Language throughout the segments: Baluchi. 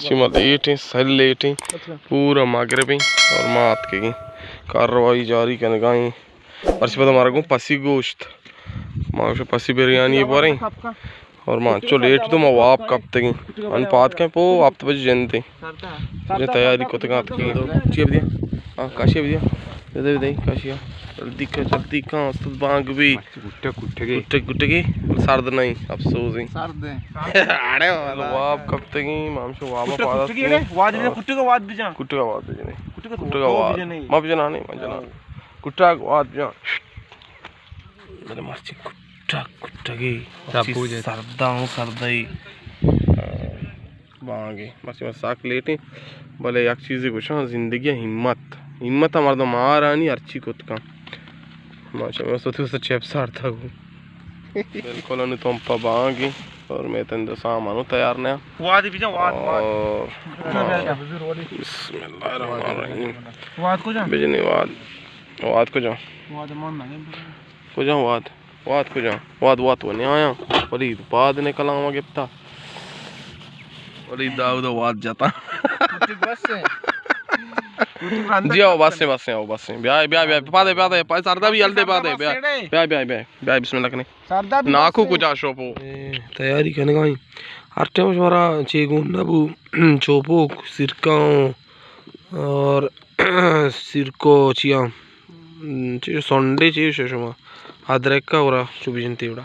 چی ما لیٹ ایں، سر لیٹ ایں، پورا مغرب ایں اور ما آتکگیں، کارروائی جاری کنگا ایں۔ مرچی پدا مارا گوں پسی گوشت، ما گوشت پسی بریانی بوریں۔ اور ما انچو لیٹ تو ما واب کپتگیں۔ ان پاد کن پو ہفت بجے جنتے۔ تیاری کتگاں اتکیں۔ چی بدیا؟ ہاں، کاشی بدیا۔ دے دے، دے، کاشی۔ جلدی کن، جلدی کن، استاد بانگ بی۔ کٹگ، کٹگی۔ کٹگ، کٹگی۔ سرد نہیں، افسوس ہیں۔ سرد ہیں۔ اڑے والا۔ واب کپتگیں، ما ہمشو واب کٹگ، پادا کٹگی۔ اڑے، واد بجن، کٹگ واد بجن۔ کٹگ واد بجن۔ کٹگ واد۔ ما بجن نہیں، ما جنا۔ کٹگ واد بجن۔ بلے مرچی کٹگ کٹگی، مرچی سردا ہوں سردئی۔ بانگے، مرچی ما سک لیٹیں، بلے یک چیزے گوشاں، زندگی ءَ ہمت، ہمت ءَ مردم آرانی ہرچی کت کن۔ ماشاءاللہ، سوتی واسطہ چپس آرتا گوں۔ بالکل، انو تو ہم پہ بانگے اور میں تن دو سامان تیار نہ۔ واد بجن، واد، واد۔ اور بسم اللہ الرحمن الرحیم۔ واد کجا؟ بجنی واد۔ واد کجا؟ واد من نہ۔ کجا واد؟ واد کجا؟ واد، واد تو نہیں آیا۔ ولید واد نے کلام گپتا۔ ولید داؤد واد جتا۔ جی آؤ، بس ہیں، بس ہیں، آؤ، بس ہیں۔ بیا، بیا، بیا، پادے، پادے، پا-، سردا بھی ہلدے پادے، بیا، بیا، بیا، بیا، بیا، بسم اللہ کنے۔ سردا بھی ناکو بس ہیں۔ کجا شوپو؟ اے، تیاری کنگا ایں۔ ہر ٹائم شمارا چی گون نہ بو، چوپو، سرکاں اور سرکو چیاں۔ چی سنڈے چی شو شما؟ ادرک کا اورا چو بجنتی اڑا۔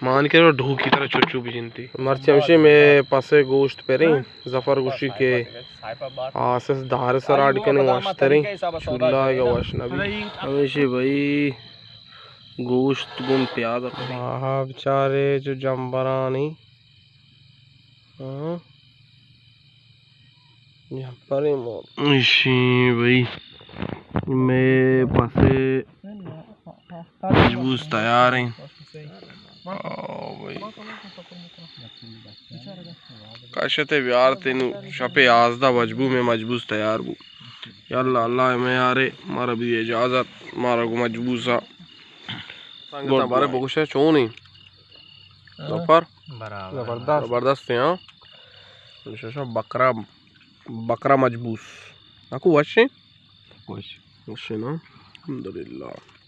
مان کرے ڈھوکی طرح چو چو بجنتی۔ مرچی ہمشی میں پسے گوشت پریں، ظفر گوشی کہ آسس دار سر آڈ کنے واشتریں۔ چولہا گا واش نبی۔ ہمشی بھائی گوشت گون پیاز۔ آہا، بچارے جو جمبرانی۔ ہاں۔ جمبرے مور۔ ایشی بھائی، میں پسے مجبوس تیار ہیں۔ آؤ بھائی۔ کشتے بیار تینو شپے یازدہ بج بو، میں مجبوس تیار بو۔ یا اللہ، اللہ میں یارے، مارا بھی اجازت، مارا کو مجبوسا۔ سنگتاں بارے بگوشے چونیں؟ ظفر؟ برابر۔ زبردست۔ زبردست ہیں، ہاں۔ شش بکرا، بکرا مجبوس۔ ناکو وش ہیں؟ وش۔ وش ہیں نا؟ الحمدللہ۔